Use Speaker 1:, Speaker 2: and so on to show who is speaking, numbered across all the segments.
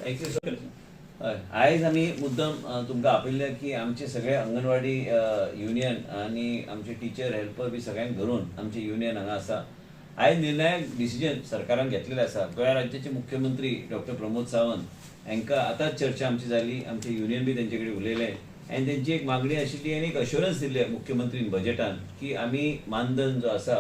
Speaker 1: Thank you sir. हय, आयज आमी मुद्दम तुमकां आपयल्लें की आमचे सगळे अंगणवाडी युनियन आनी आमचे टिचर, हेल्पर बी सगळ्यांक धरून आमचे युनियन हांगा आसा. आयज निर्णायक डिसिजन सरकारान घेतलेलें आसा. गोंया राज्याचे मुख्यमंत्री डॉक्टर प्रमोद सावंत हांकां आतांच चर्चा आमची जाली. आमचे युनियन बी तेंचे कडेन उलयले आनी तेंची एक मागणी आशिल्ली आनी एक अश्योरन्स दिल्लें मुख्यमंत्रीन बजेटान की आमी मानधन जो आसा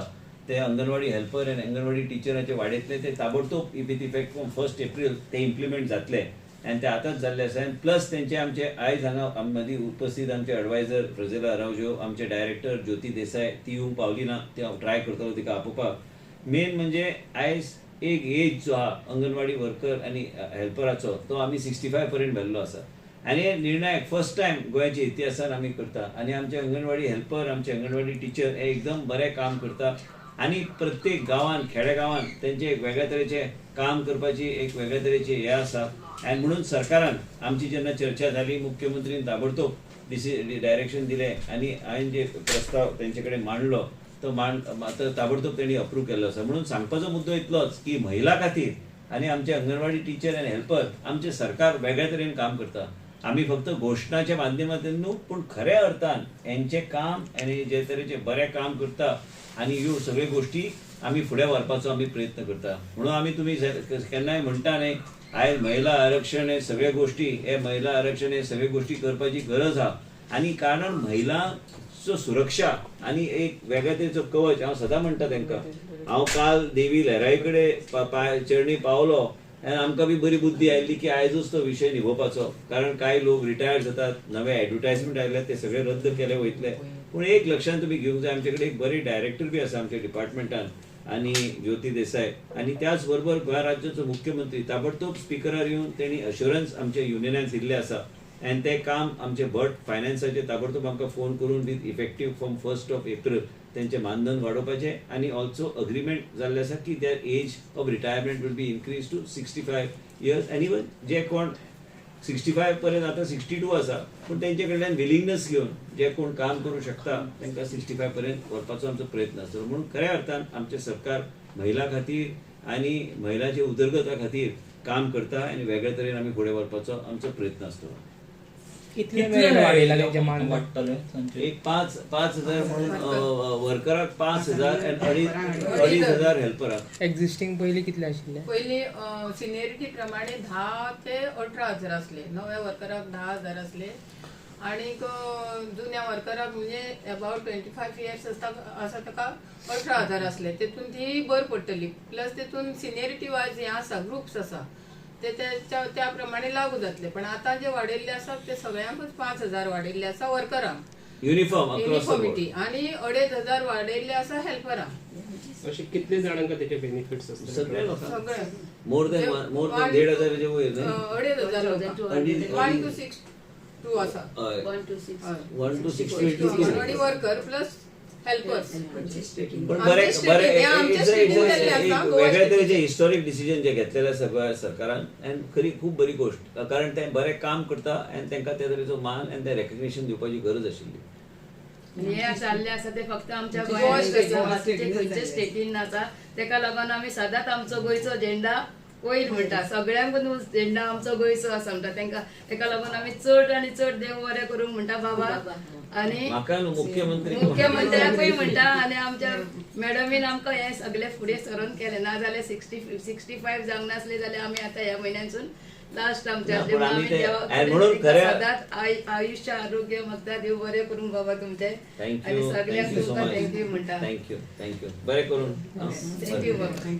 Speaker 1: ते अंगणवाडी हेल्पर आनी अंगणवाडी टिचराचे वाडयतले. ते ताबडतोब with effect from 1 April ते इम्प्लिमेंट जातले आनी ते आतांच जाल्ले आसा. आनी प्लस तेंचे आमचे आयज हांगा मदीं उपस्थित आमचे एडवायझर फ्रजेला अरावजो, आमचे डायरेक्टर ज्योती देसाय, ती येवंक पावली ना, ते हांव ट्राय करतलो तिका आपोवपाक. मेन म्हणजे आयज एक एज जो आहा अंगणवाडी वर्कर आनी हेल्पराचो, तो आमी 65 पर्यंत व्हेल्लो आसा आनी हे निर्णायक फर्स्ट टायम गोंयाच्या इतिहासान आमी करता. आनी आमचे अंगणवाडी हेल्पर, आमचे अंगणवाडी टिचर हे एकदम बरें काम करता आनी प्रत्येक गांवान, खेड्या गांवान तेंचे एक वेगळ्या तरेचे काम करपाची एक वेगळ्या तरेची हे आसा. आनी म्हणून सरकारान आमची जेन्ना चर्चा जाली, मुख्यमंत्रीन ताबडतोब डायरेक्शन दिलें आनी हांवें जे प्रस्ताव तेंचे कडेन मांडलो तो मांड तो ताबडतोब तेणी अप्रूव केल्लो आसा. म्हणून सांगपाचो मुद्दो इतलोच की महिला खातीर आनी आमचे अंगणवाडी टिचर आनी हेल्पर आमचें सरकार वेगळ्या तरेन काम करता. आमी फक्त घोशणाच्या माध्यमांतल्यान न्हू, पूण खऱ्या अर्थान हेंचें काम आनी जे तरेचें बरें काम करता आनी ह्यो सगळ्यो गोश्टी आमी फुडें व्हरपाचो आमी प्रयत्न करता. म्हणून आमी तुमी केन्नाय म्हणटा न्ही, आयज महिला आरक्षण हे सगळे गोश्टी, हे महिला आरक्षण हे सगळे गोश्टी करपाची गरज आहा. आनी कारण महिलांचो सुरक्षा आनी एक वेगळ्या तरेचो कवच. हांव सदां म्हणटा तांकां, हांव काल देवी लहराई कडेन पांय चरणी पावलो आनी आमकां बी बरी बुद्धी आयली की आयजूच तो विशय निभोवपाचो, कारण कांय लोक रिटायर जातात, नवे एडवर्टायजमेंट आयले, ते सगळे रद्द केले वयतले. पूण एक लक्षांत तुमी घेवंक जाय, आमचे कडेन एक बरी डायरेक्टर बी आसा आमच्या डिपार्टमेंटान आनी ज्योती देसाय. आनी त्याच बरोबर गोंय राज्याचो मुख्यमंत्री ताबडतोब स्पिकरार येवन तेणी अश्योरन्स आमच्या युनियनाक दिल्लें आसा आनी तें काम आमचे भट फायनान्साचे ताबडतोब आमकां फोन करून with effective from 1st of April तेंचें मानधन वाडोवपाचें आनी ऑल्सो अग्रीमेंट जाल्लें आसा की their age of retirement will be increase to 65 years. आनी इवन जे कोण 65 पर्यंत, आतां 62 आसा, पूण तेंचे कडल्यान विलिंगनेस घेवन जे कोण काम करूं शकता तांकां 65 पर्यंत व्हरपाचो आमचो प्रयत्न आसतलो. म्हणून खऱ्या अर्थान आमचें सरकार महिला खातीर आनी महिलांच्या उदरगता खातीर काम करता आनी वेगळे तरेन आमी फुडें व्हरपाचो आमचो प्रयत्न आसतलो.
Speaker 2: कितले मेरेन वाडयला तेंचें मानधन?
Speaker 3: वाडटलें तांचें?
Speaker 1: एक 5,000 म्हणून वर्कराक 5,000 आनी 2500 हेल्पराक.
Speaker 2: एक्झिस्टींग पयलीं कितले आशिल्ले?
Speaker 4: पयलीं सिनियरिटी प्रमाणे 10 ते 18 हजार आसले. नव्या वर्कराक 10,000 आसले आणीक जुन्या वर्कराक म्हणजे अबाउट 25 इयर्स आसता आसा ताका 18,000 आसले. तेतून ती बर पडटली. प्लस तेतून सिनियरिटी वायज हें आसा, ग्रुप्स आसा, ते त्या त्या प्रमाणे लागू जातले. पण आतां जे वाडयल्ले आसा ते सगळ्यांकूच 5,000 वाडयल्ले आसा वर्करांक.
Speaker 1: Uniform across
Speaker 4: uniformity. आणि 2500 वाडयल्ले आसा हेल्परांक.
Speaker 5: अशे कितले जाणांका त्याचे बेनिफिट्स आसतात?
Speaker 1: सगळे लोकांक.
Speaker 4: सगळे.
Speaker 1: मोर दॅन 1500चे वयर न्ही?
Speaker 4: 2500 लोकांक. 1262 आसा.
Speaker 1: हय.
Speaker 6: 1 to 6.
Speaker 4: हय.
Speaker 1: 1 to 62.
Speaker 4: Anganwadi worker plus helpers.
Speaker 1: पण बरें बरें
Speaker 4: आमच्या स्टेटीन केल्लें आसा, गोवा
Speaker 1: वेगळ्या
Speaker 4: स्टेटीन.
Speaker 1: तरेचे हिस्टॉरीक डिसिजन जे घेतलेले आसा गोंय सरकारान आनी खरी खूब बरी गोश्ट, कारण ते बरें काम करता आनी तांकां त्या तरेचो मान आनी ते रेकग्निशन दिवपाची गरज आशिल्ली.
Speaker 6: हे जाल्ले आसा ते फक्त आमच्या
Speaker 4: गोवा
Speaker 6: गोंयांत
Speaker 4: स्टेटीन.
Speaker 6: आसा, बाकीचे खंयचे स्टेटीन नासा. तेका लागून आमी सदांच आमचो गोंयचो झेंडा वयर म्हणटा. सगळ्यांकून झेंडा आमचो गोंयचो आसा म्हणटा तेंका. तेका लागून आमी चड आनी चड देव बरें करूंक म्हणटा बाबा आनी
Speaker 1: म्हाका न्हू, मुख्यमंत्री.
Speaker 6: मुख्यमंत्र्याकूय म्हणटा. आनी आमच्या मॅडमीन आमकां हें सगळें फुडें सरून केलें, नाजाल्यार 65 जावंक नासलें जाल्यार आमी आतां ह्या म्हयन्यासून लास्ट आमच्या.
Speaker 1: ना, पण आमी
Speaker 6: आमी
Speaker 1: ते-
Speaker 6: देवा
Speaker 1: आणि म्हणून खऱ्या-
Speaker 6: सदांच आयुष्य आरोग्य मागता. देव बरें करूं बाबा तुमचें.
Speaker 1: Thank you.
Speaker 6: आनी सगळ्यांक
Speaker 1: thank you so
Speaker 6: तुमकां
Speaker 1: मच.
Speaker 6: Thank you म्हणटा.
Speaker 1: Thank you, thank you. बरें करून.
Speaker 6: Thank you बाबा.